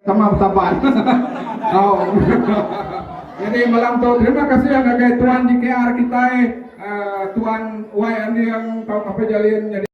Sama betaban. Au. Jadi malam tu terima kasih ngagai tuan JKR kitai tuan Y Anding tauka Pejalin nyadi.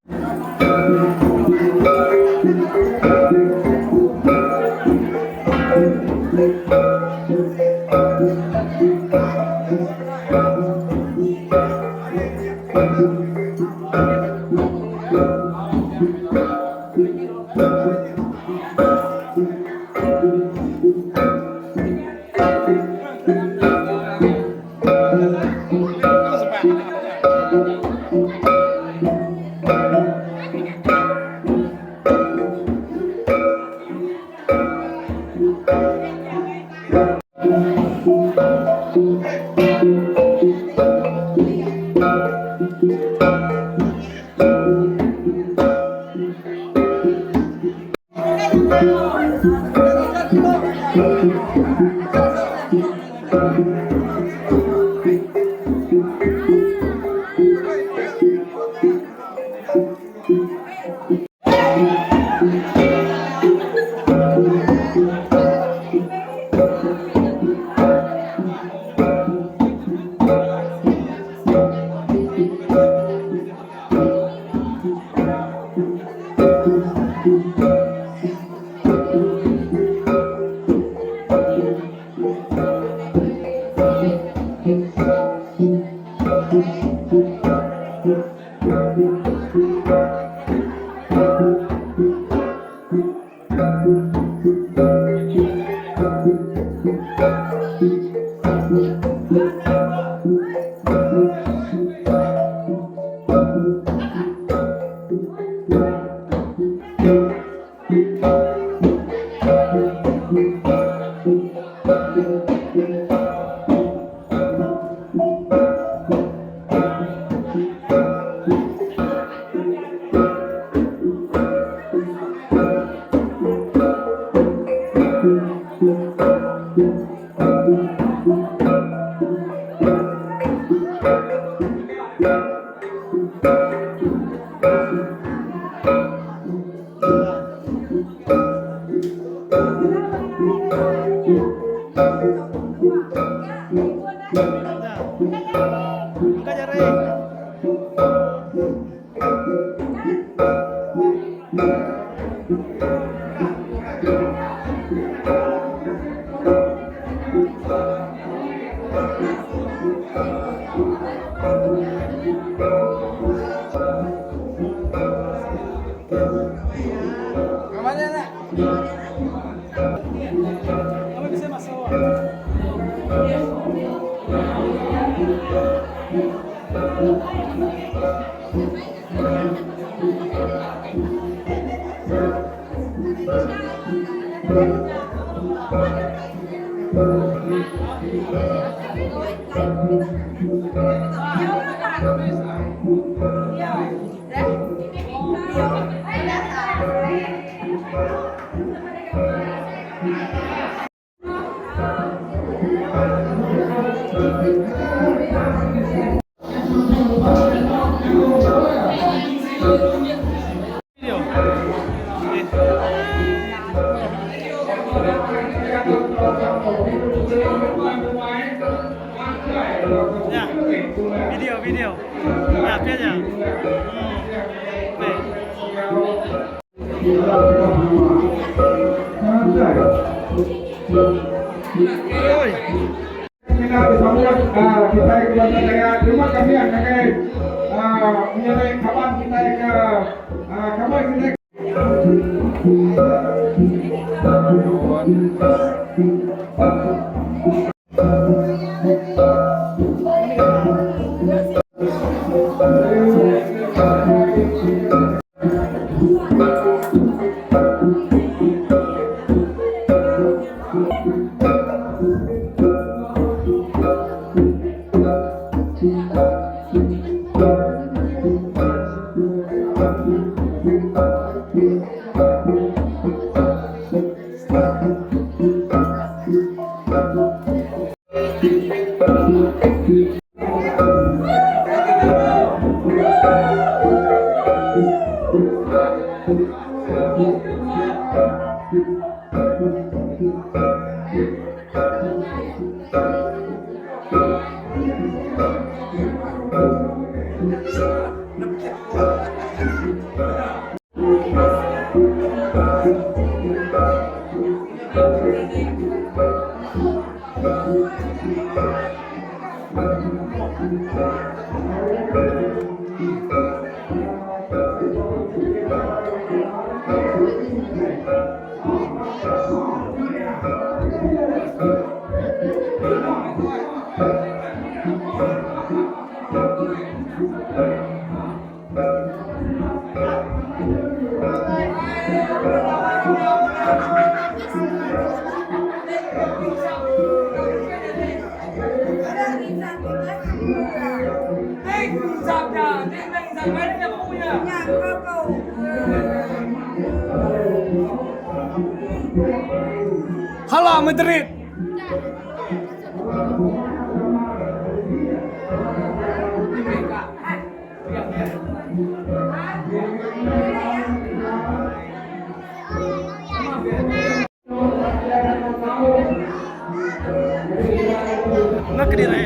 Video video. Ya, pia nya. Oi. Mina disambut kitai ke Bansa Dayak. Terima kasih ngagai menyadi kaban kitai ke kaban kitai. Hala Madrid. Enda kediri.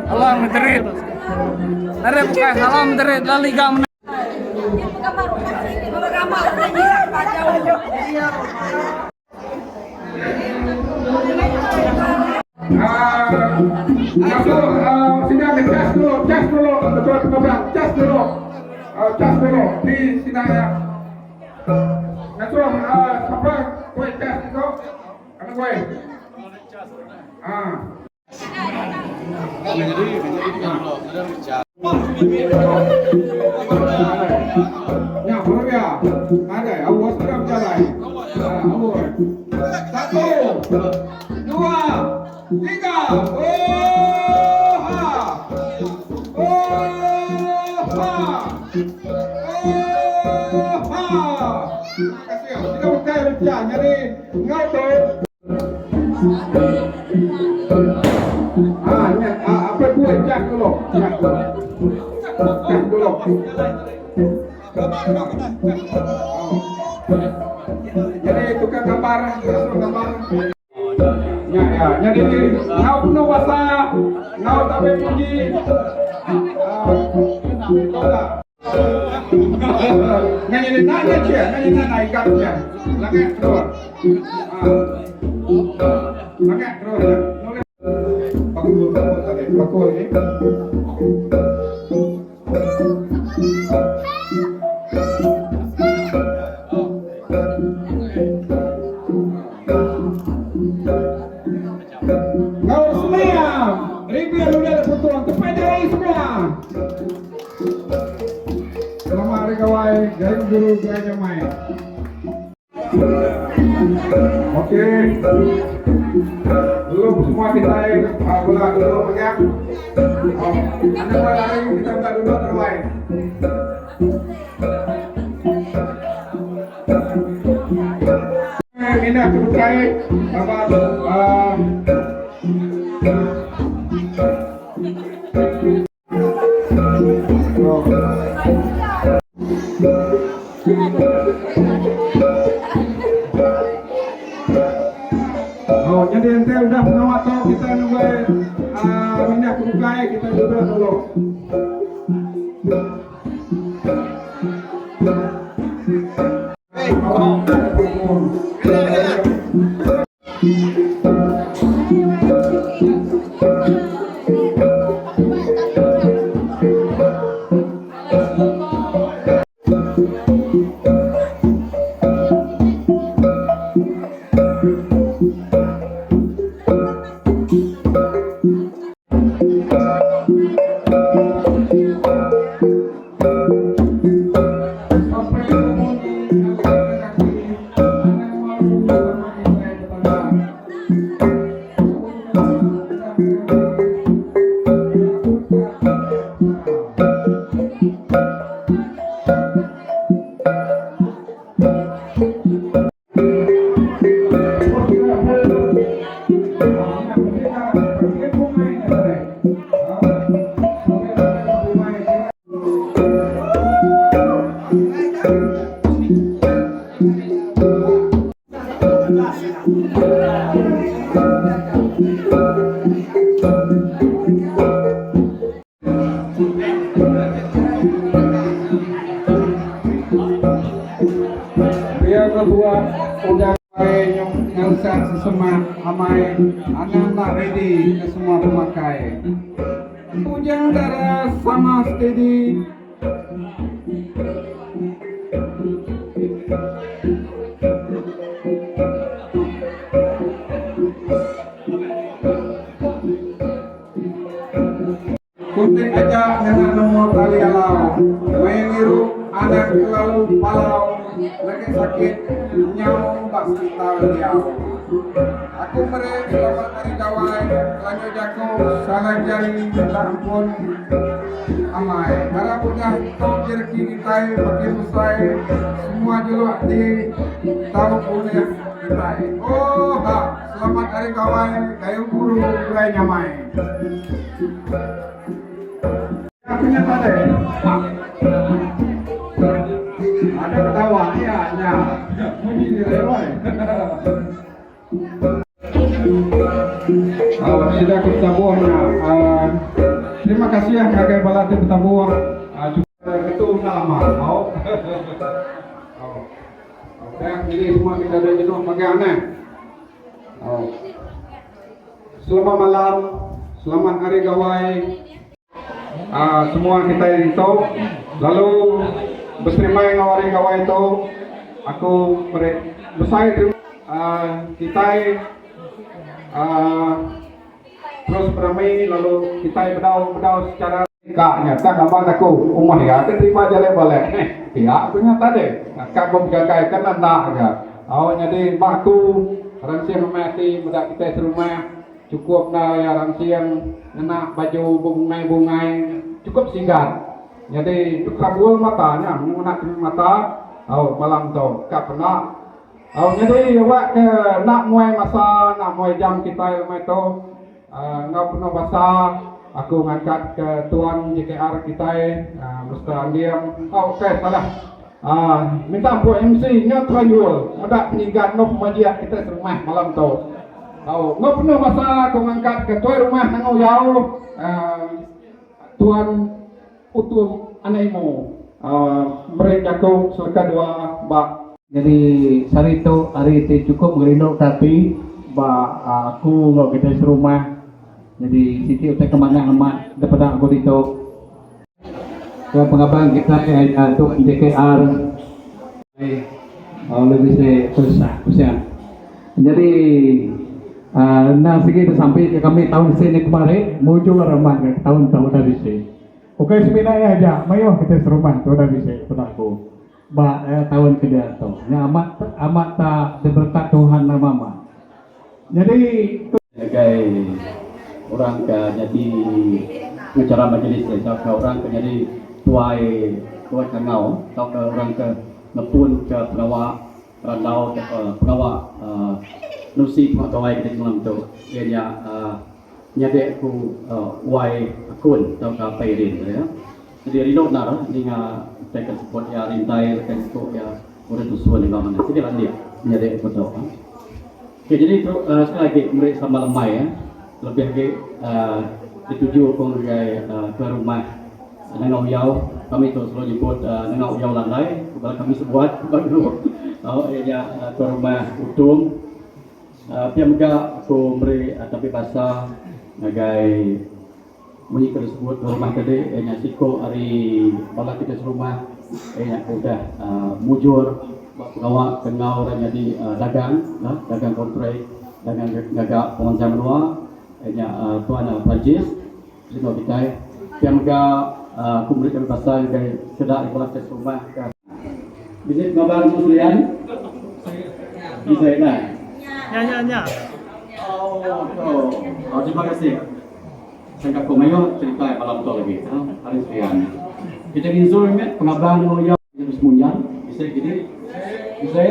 Hala Madrid. Nare bukai Hala Madrid La Liga menang. Sida ke cas dulu, cas dulu, betul pengebang, cas dulu. Cas dulu di sida ya. Ngasuh siapa kue cas itu? Apa kue? Ah. Ya, baru ya. Ada, awas sudah berjalan. Awas. Satu, dua, tiga. Oh ha. Oh ha. Oh ha. Terima kasih. Kita buka bincang. Jadi, ngau tu. Ah, ni, ah, apa dua cas dulu. Cas dulu. Cas dulu. Oh. Jadi tukang gambar, ngasuh gambar. Nya ya. Jadi ngau penuh basa, ngau tabe puji. Ah, Ngai nanya cia, ngai nanya ikat cia. Langit terus. Ah. Langit terus ya. Bakul bakul tadi, bakul ni. Ngau semua, ribu udah putuan, tepat jari semua. Selamat Hari Gawai, Gayu Guru Gerai Nyamai. Okey. Belum semua kita uh, bola duduk pegang. Oh, anda buat lari kita minta duduk terbaik. Minah ke bukai, Bapak uh, Oh, jadi ente udah pengawa tu kita nunggu uh, mindah ke bukai kita duduk dulu. Hey, oh. Pia kedua udah nyong ngelsa sesema amai anak-anak ready ke semua pemakai. Pujang darah sama steady. Kunting aja ngena nemu tali alau. Maya ngirup anang kelalu palau. Lagi sakit nyau ba sekitar diau. Aku meri selamat hari gawai lanjut jaku salah jari minta ampun amai. Harap udah tau jereki kitai makin besai semua juluk di tau ulih kitai. Oh ha selamat hari gawai gayu guru gerai nyamai. Aku nya tadi. Ada ketawa ya nya. Munyi diri roi. Oh, sida ke betabuh nya. Uh, terima kasih ya ngagai bala ti betabuh. Uh, ketu enda lama. Oh. Oh. Okey, jadi semua kita dah jenuh magang nah. Oh. Selamat malam, selamat hari gawai. Uh, semua kita itu lalu berterima enggau hari gawai itu aku meri besai terima uh, kita uh, terus beramai lalu kita bedau-bedau secara Kak nya tang laban aku umah iya ke terima jalai balek neh. Pia ku nya tadi. Ka begagai kan enda ga. Au nyadi ba aku ransing amai ati meda kitai serumah chukup enda iya ransing ngena baju bebungai-bungai chukup sigat. Nyadi kabul mata nya ngena kening mata au malam tu ka penda. Au nyadi awak ke enda muai masa enda muai jam kitai lemai tu. Enggau penuh basa aku ngangkat ke tuan JKR kitai Mister Anding oh ukai salah. Ah, minta ampun MC nya terayul meda penyigat enggau pemajik kita serumah malam tu. Au, enggau penuh basa aku ngangkat ke tuai rumah Nangau Yau, ah, Tuan Utum Anak Imu, ah, meri jaku seleka dua ba. Nyadi sehari tu hari ti chukup ngerinduka ati ba aku enggau kitai serumah. Nyadi siti utai ke manah amat dipeda aku ditu. Tuan pengabang kitai nya Tuan JKR lalu bisi tusah usia. Nyadi aaa endang sigi besampi ke kami taun sin nya kemari mujur amat ga taun tu udah bisi. Ukai semina iya aja mayuh kitai serumah tu udah bisi peda aku ba taun ke diatu. Nya amat amat ta diberekat Tuhan nama amat. Nyadi tu. Ngagai orang ke nyadi pengacara majlis ti tauka orang ke nyadi tuai tuai kangau tauka orang ke ngepun ke pengawa randau tauka pengawa uhh nusi pengawa tuai ke malam tu iya nya uhh nyadi aku uhh wai akun tauka apai irin tu iya. Jadi rindu endar ninga utai ke sebut iya rintai utai ke iya orang tusun enggau manah sigi landik nyadi aku tu. Okay, jadi tu uh, sekali lagi meri sama lemai ya. Lebih lagi uh, dituju aku ngagai uh, tuan rumah Nengau Uyau. Kami tu selalu nyebut uh, Nengau Uyau Landai. Bala kami sebuat baru. Oh, iya nya uh, tuan rumah Utung. Uh, pia mega aku meri uh, tabi basa ngagai Munyi ke disebut ba rumah tadi iya nya siku ari bala kitai serumah iya nya ke udah mujur ba pengawa ke enggau orang nyadi dagang dagang kontrak dagang ngaga pemansang menua iya nya Tuan Francis bisi enggau kitai. Pia mega aku meri tabi basa ngagai sekeda ari bala kitai serumah ke bisi pengabar nemu Serian bisi nah. Nya nya nya. Oh, terima kasih. Sangka ku mayuh cerita malam tu lagi hari Serian. Kita nginsul meh pengabang enggau iya besemunyan bisi kini bisi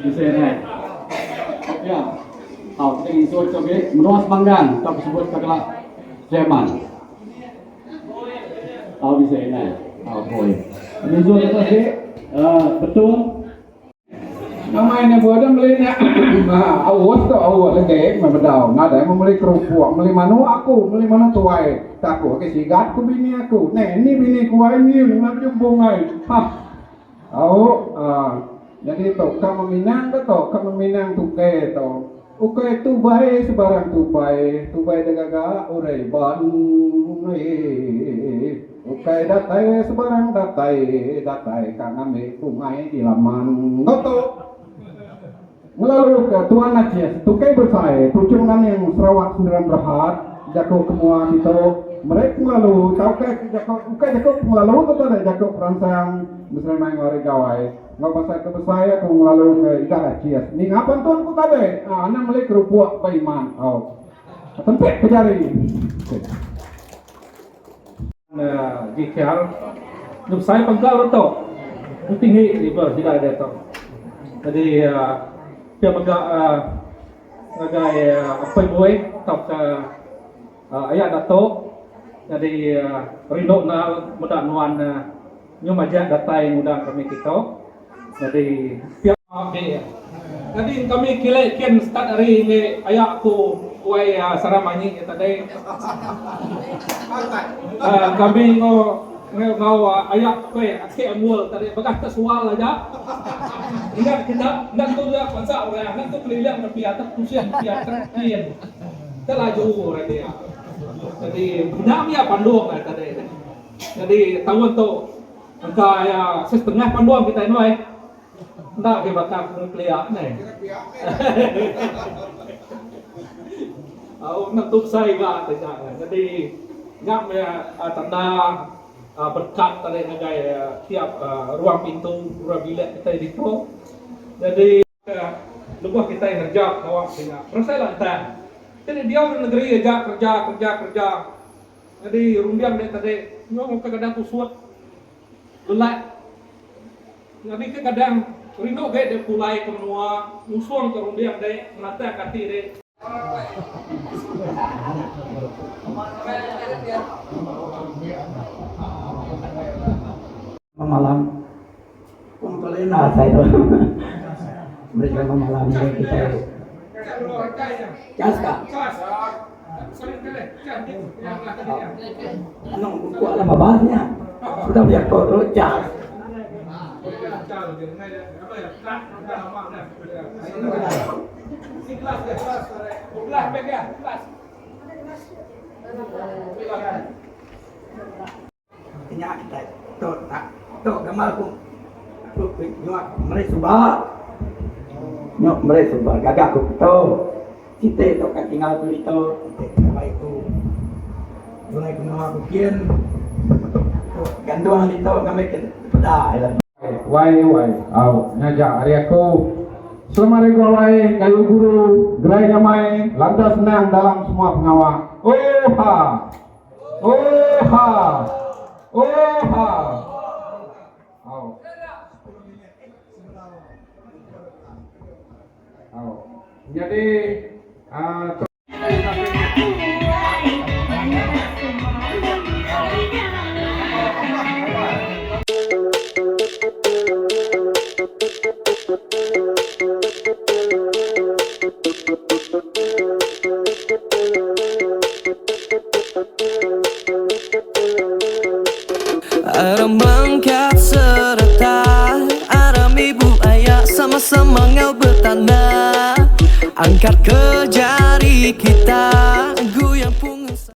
bisi neh. Ya. Tau kita nginsul tu agi menua Semanggang tau besebut ka kala Sleman. Tau bisi neh. Tau boy. Nginsul tu agi betul. Nama nya buah dah meli nya aus tu aus legi meh bedau nadai meh meli kerupuk meli manuk aku meli manuk tuai tak aku agi sigat ku bini aku neh ni bini ku ai nyin meh bejubung ai hah au aaa jadi tu ka meminang ke tu ka meminang tuke tu ukai tubai sebarang tubai tubai da gaga orang iban eii. Ukai datai sebarang datai, datai ka ngambi bungai di laman enggau tu. Ngelalu ke Tuan Acis, Tukei Besai, Tuchung Naning, Sarawak Sendirian Berhad, jaku ke mua kitu meri pengelalu tauka jaku ukai jaku pengelalu tu tadi jaku peransang beserimai enggau hari gawai. Enggau basa ke besai aku ngelalu ke Igat Acis. Ninga pantun ku tadi, anang meli kerupuk ba iman. Au. Tempik ke jari. GKR Besai pengka orang tu tinggi level sida diatu. Jadi pia mega ngagai apai bui tauka aya dato jadi rindu enggau meda nuan nyu majak datai ngundang kami kitu. Jadi pia Jadi kami kile kin start ari enggi aya aku wai Sarah Manyi nya tadi. Kami enggau enggau aya ku aki Ambul tadi begah ke sual aja. Ingat kita enda tentu nya bansa orang enda tentu keliling nepi atas tusih nepi atas kin. Telaju orang dia. Jadi nya mih pandung tadi. Jadi taun tu Engka iya setengah pandung kitai nuai. Enda agi baka ke kelia neh. Au enda tu besai ga ti nya. Jadi nya meh tanda berkat tadi ngagai tiap ruang pintu, ruang bilik kitai ditu. Jadi lebuh kitai ngereja pengawa ti nya, berasai lantang. Ti diau di negeri aja kereja kereja kereja. Nyadi runding dek tadi nyau kadang tusut lelak. Nyadi ke kadang rindu agi dek pulai ke menua ngusung ke runding dek ngelatang ke ati dek. malam. Kung kelena asai tu. Meri selamat malam ngagai kitai. Cas ka? Anang bungkuk alam babas nya. Sudah bejako tu cas. Nya kitai tu tak tu gamal ku aku nyuak meri suba nyuak meri suba gaga ku tu siti tu ka tinggal ku ditu siti ka bai ku pulai ke menua ku kin tu gandung ditu ngambi ke peda ila. Wai wai au nya ja ari aku selamat hari gawai ngayu guru gerai nyamai lanta senang dalam semua pengawa ooha. Ooha! Ooha! Au. Au. Nyadi uh, Aram bangkat sereta Aram ibu aya sama-sama ngau betanda Angkat ke jari kita Guyang.